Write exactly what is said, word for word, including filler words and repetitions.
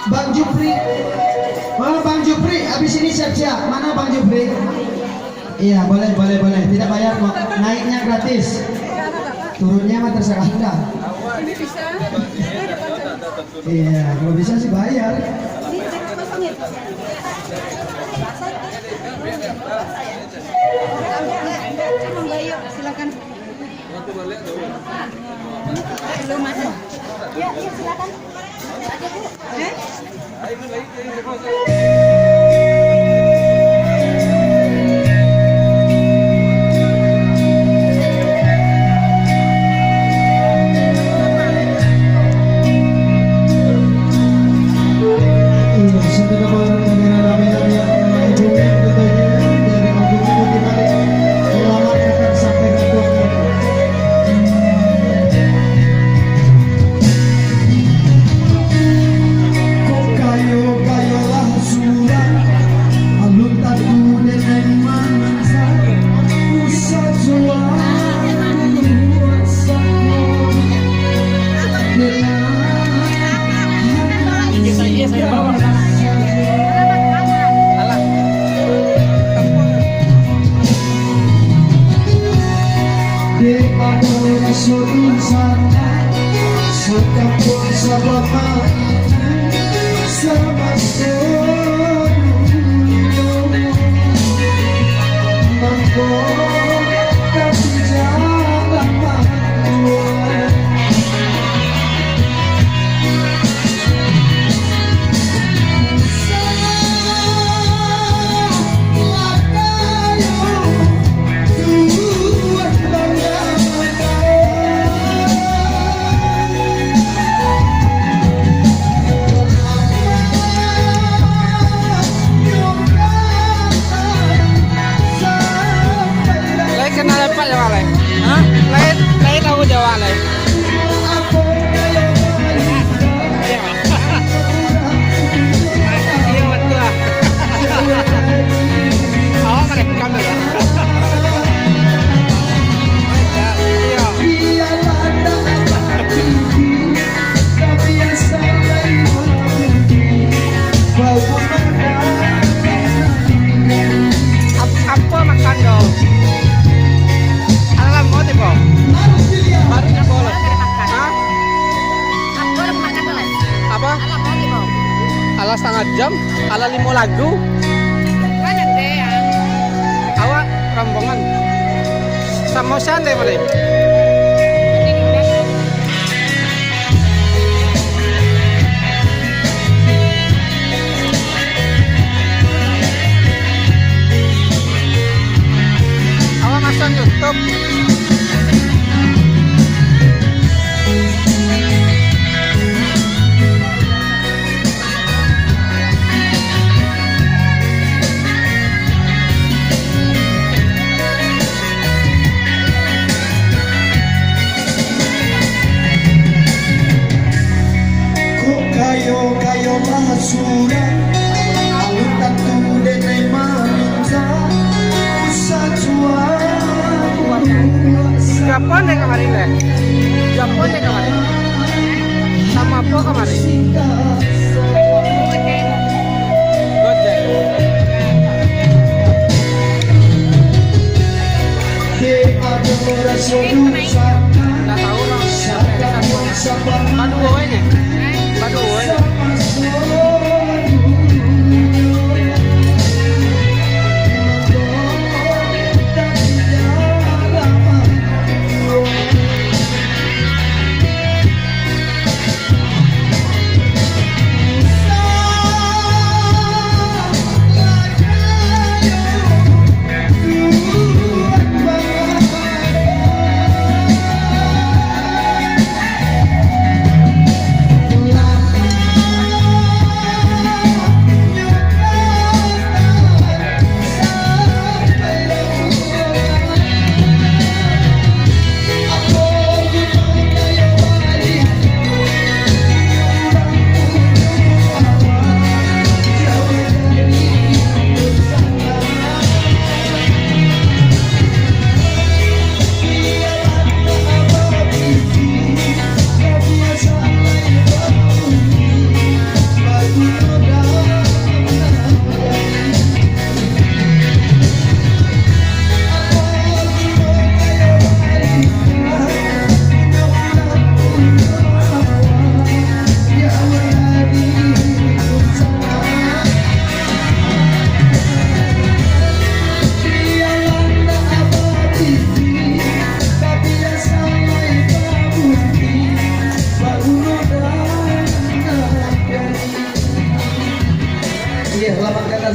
Bang Jupri. Oh, Bang Jupri, habis ini siap-siap. Mana Bang Jupri? Iya, boleh, boleh, boleh. Tidak bayar kok. Naiknya gratis. Turunnya mah terserah Anda. Iya, kalau bisa sih bayar. Silakan. Belum ada. Ya, ya, silakan. Eh? Lai kenal apak Jawa lai? Hah? Lai, lai tahu Jawa lai? Iya, betul lah. Awak merekam dulu. Iya. Ap-, apo makan do? Alah lamo tibo? Baru tibo lah. Hah? Apo? Alah setengah jam? Alah limo lagu? Awak rombongan. Samo sian deh, Made? Awak masang YouTube. Kok kayo-kayo lah surang, alun tantu denai maminta. Japon deh kamari deh. Japon deh kamari. Samo apo kamari? Gojek.